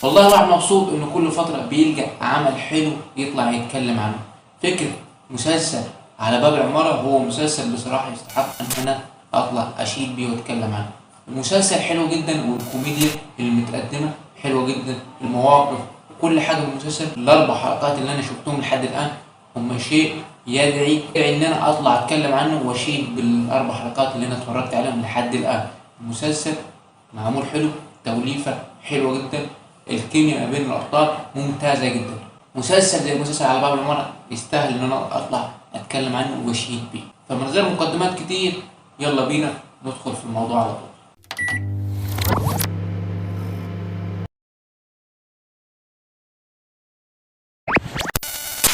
والله الواحد مبسوط انه كل فترة بيلقى عمل حلو يطلع يتكلم عنه. فكرة مسلسل على باب العمارة هو مسلسل بصراحة يستحق ان انا اطلع اشيد بيه واتكلم عنه. المسلسل حلو جدا، والكوميديا المتقدمة حلوة جدا، المواقف وكل حاجة في المسلسل. الاربع حلقات اللي انا شفتهم لحد الان هم شيء يدعي ان انا اطلع اتكلم عنه واشيد بالاربع حلقات اللي انا اتفرجت عليهم لحد الان. المسلسل معمول حلو، توليفة حلوة جدا، الكيمياء ما بين الابطال ممتازة جدا. مسلسل زي مسلسل على باب العمارة يستاهل ان انا اطلع اتكلم عنه واشيد بيه. فمن غير مقدمات كتير يلا بينا ندخل في الموضوع على طول.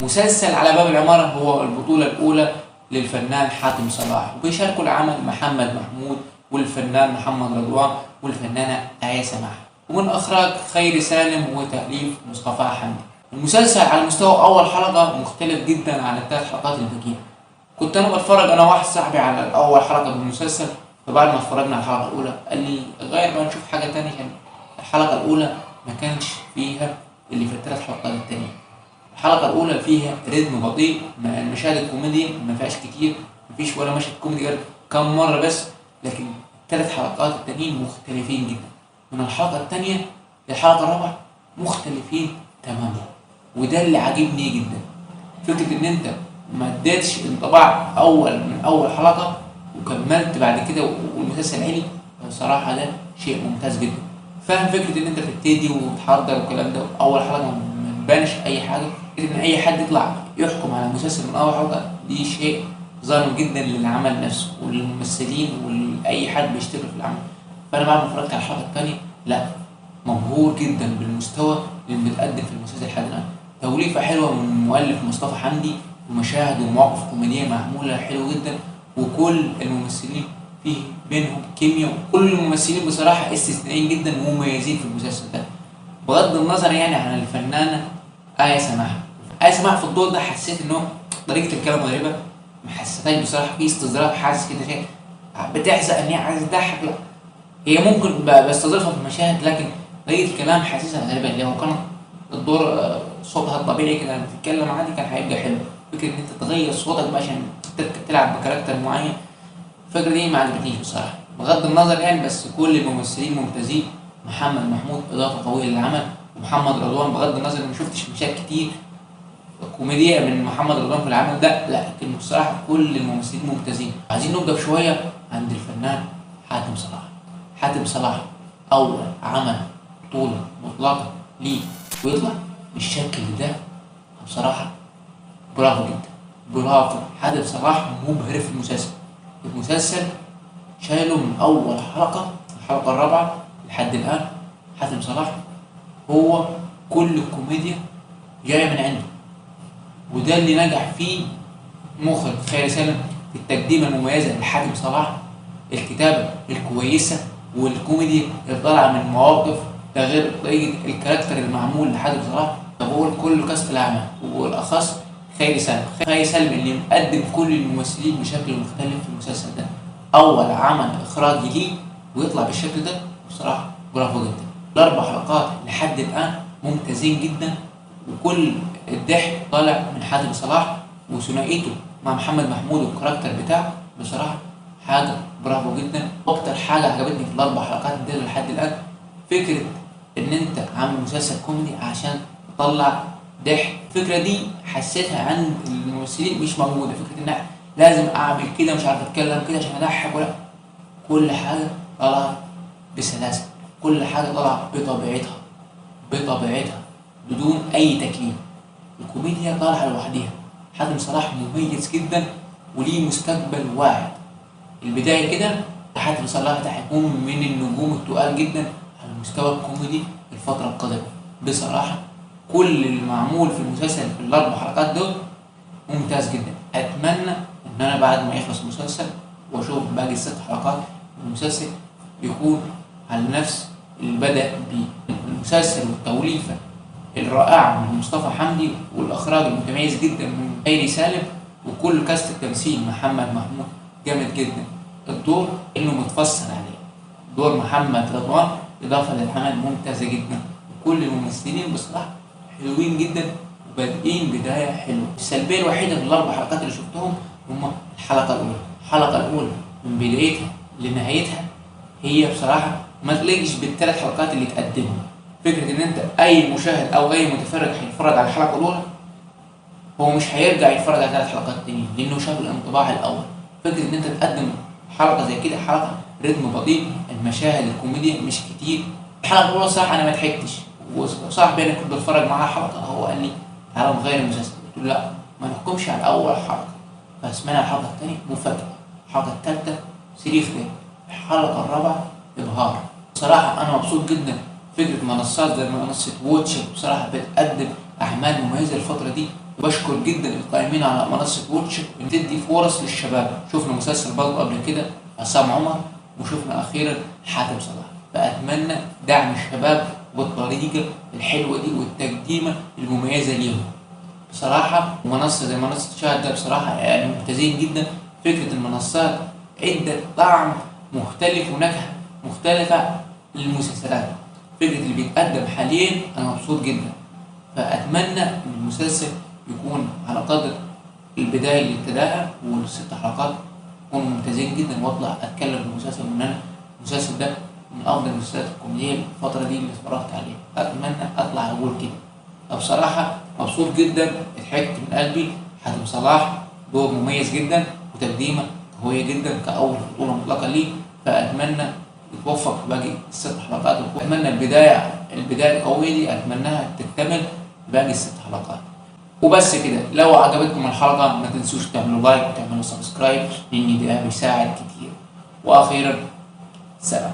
مسلسل على باب العمارة هو البطولة الأولى للفنان حاتم صلاح، وبيشاركوا العمل محمد محمود والفنان محمد رضوان والفنانة آية سماحة، ومن إخراج خيري سالم وتأليف مصطفى حمدي. المسلسل على مستوى أول حلقة مختلف جدا عن الثلاث حلقات الباقيين. كنت أنا بتفرج أنا واحد صاحبي على أول حلقة من المسلسل، فبعد ما اتفرجنا على الحلقة الأولى قال لي غير بقى نشوف حاجة تانية، عشان الحلقة الأولى ما كانش فيها اللي في الثلاث حلقات التانية. الحلقة الأولى فيها رتم بطيء، المشاهد الكوميدي ما فيهاش كتير، مفيش ولا مشهد كوميدي غير كم مرة بس، لكن الثلاث حلقات التانيين مختلفين جدا. من الحلقة التانية للحلقة الرابعة مختلفين تماما، وده اللي عاجبني جدا. فكرة إن أنت ما اديتش انطباع أول من أول حلقة وكملت بعد كده والمسلسل عالي، بصراحة ده شيء ممتاز جدا. فاهم فكرة إن أنت تبتدي وتحضر والكلام ده، أول حلقة ما تبانش أي حاجة. فكرة إن أي حد يطلع يحكم على المسلسل من أول حلقة دي شيء ظالم جدا للعمل نفسه وللممثلين ولأي حد بيشتغل في العمل. فأنا بعد ما اتفرجت على الحلقة الثانية لا، مبهور جدا بالمستوى اللي متقدم في المسلسل لحد الآن. توليفة حلوة من المؤلف مصطفى حمدي، ومشاهد ومواقف كوميدية معمولة حلو جدا، وكل الممثلين فيه بينهم كيمياء، وكل الممثلين بصراحة استثنائيين جدا ومميزين في المسلسل ده. بغض النظر يعني عن الفنانة آية سماحة. آية سماحة في الدور ده حسيت إنه طريقة الكلام غريبة، ما حسيتهاش بصراحة، في استظراف، حاسس كده شيء بتحزق إن هي عايزة تضحك. لا، هي ممكن بستظرفها في المشاهد، لكن طريقة الكلام حاسسها غريبة. لو كان الدور صوتها الطبيعي كده لما تتكلم عادي كان هيبقى حلو. فكرة إن أنت تغير صوتك بقى عشان تلعب ب character معين، الفكرة دي ما عجبتنيش بصراحة. بغض النظر يعني، بس كل الممثلين ممتازين. محمد محمود إضافة قوية للعمل، ومحمد رضوان بغض النظر ما شفتش مشاهد كتير كوميديا من محمد رضوان في العمل ده، لكن بصراحة كل الممثلين ممتازين. عايزين نوقف شوية عند الفنان حاتم صلاح. حاتم صلاح أول عمل بطولة مطلقة ليه ويطلع بالشكل ده، بصراحة برافو جدا، برافو. حاتم صلاح مبهر في المسلسل. المسلسل شايله من أول حلقة، الحلقة الرابعة لحد الآن. حاتم صلاح هو كل الكوميديا جاية من عنده، وده اللي نجح فيه مخرج خيري سالم في التقديمة المميزة لحاتم صلاح، الكتابة الكويسة والكوميديا اللي طالعة من مواقف، ده غير طريقة ال character المعمول لحاتم صلاح. بقول كل cast العمل وبالأخص خيري سالم. خيري سالم اللي مقدم كل الممثلين بشكل مختلف في المسلسل ده، أول عمل إخراجي ليه ويطلع بالشكل ده، بصراحة برافو جدا. الأربع حلقات لحد الآن ممتازين جدا، وكل الضحك طالع من حاتم صلاح وثنائيته مع محمد محمود وال character بتاعه، بصراحة حاجة برافو جدا. وأكتر حاجة عجبتني في الأربع حلقات دول لحد الآن فكرة إن أنت عامل مسلسل كوميدي عشان تطلع ضحك. الفكرة دي حسيتها عند الممثلين مش موجودة، فكرة إن لازم أعمل كده، مش عارف أتكلم كده عشان أضحك، ولا كل حاجة طالعة بسلاسة، كل حاجة طالعة بطبيعتها، بطبيعتها بدون أي تكليف. الكوميديا طالعة لوحديها. حاتم صلاح مميز جدا وليه مستقبل واعد. البداية كده حاتم صلاح ده هيكون من النجوم التقال جدا على المستوى الكوميدي الفترة القادمة. بصراحة كل المعمول في المسلسل في الأربع حلقات دول ممتاز جدا. أتمنى إن أنا بعد ما يخلص المسلسل وأشوف باقي الست حلقات المسلسل يكون على نفس اللي بدأ بيه. المسلسل والتوليفة الرائعة من مصطفى حمدي والإخراج المتميز جدا من خيري سالم وكل كاست التمثيل محمد محمود جامد جدا. الدور إنه متفصل عليه، دور محمد رضوان إضافة للعمل ممتازة جدا، وكل الممثلين بصراحة حلوين جدا وبادئين بداية حلوة. السلبية الوحيدة في الاربع حلقات اللي شفتهم هما الحلقة الاولى. الحلقة الاولى من بدايتها لنهايتها هي بصراحة ما تليقش بالثلاث حلقات اللي تقدمهم. فكرة ان انت اي مشاهد او اي متفرج هيتفرج على الحلقة الاولى هو مش هيرجع يتفرج على ثلاث حلقات تانيين لانه شاف الانطباع الاول. فكرة ان انت تقدم حلقة زي كده، حلقة رتم بطيء، المشاهد الكوميديا مش كتير. الحلقة الاولى صراحة انا ما ضحكتش، وصاحبي انا كنت بتفرج معاه حلقة هو قال لي تعالى نغير المسلسل، قلت له لا ما نحكمش على اول حلقة. فسمعنا الحلقة الثانية مفاجاة، الحلقة الثالثة صريخ ده، الحلقة الرابعة ابهار. بصراحة انا مبسوط جدا. فكرة منصات زي منصة واتش بصراحة بتقدم اعمال مميزة الفترة دي، وبشكر جدا القائمين على منصة واتش بتدي فرص للشباب. شفنا مسلسل برضه قبل كده عصام عمر، وشفنا اخيرا حاتم صلاح. فاتمنى دعم الشباب بالطريقة الحلوة دي والتقديمه المميزة ليهم. بصراحة منصة زي منصة شاهد ده بصراحة يعني ممتازين جدا. فكرة المنصات عده طعم مختلف ونكهه مختلفة للمسلسلات. فكرة اللي بيتقدم حاليا انا مبسوط جدا. فاتمنى ان المسلسل يكون على قدر البداية اللي ابتداها، والست حلقات يكونوا ممتازين جدا، واطلع اتكلم في المسلسل وان انا المسلسل ده من افضل المسلسلات الكوميدية الفترة دي اللي اتفرجت عليها. اتمنى اطلع اقول كده. فبصراحة مبسوط جدا، ضحكت من قلبي. حاتم صلاح دور مميز جدا وتقديمه قوية جدا كاول بطوله مطلقه ليه، فاتمنى يتوفق في باقي الست حلقات. اتمنى البداية القوية دي اتمناها تكتمل باقي الست حلقات. وبس كده. لو عجبتكم الحلقة ما تنسوش تعملوا like وتعملوا subscribe لان ده بيساعد كتير. واخيرا سلام.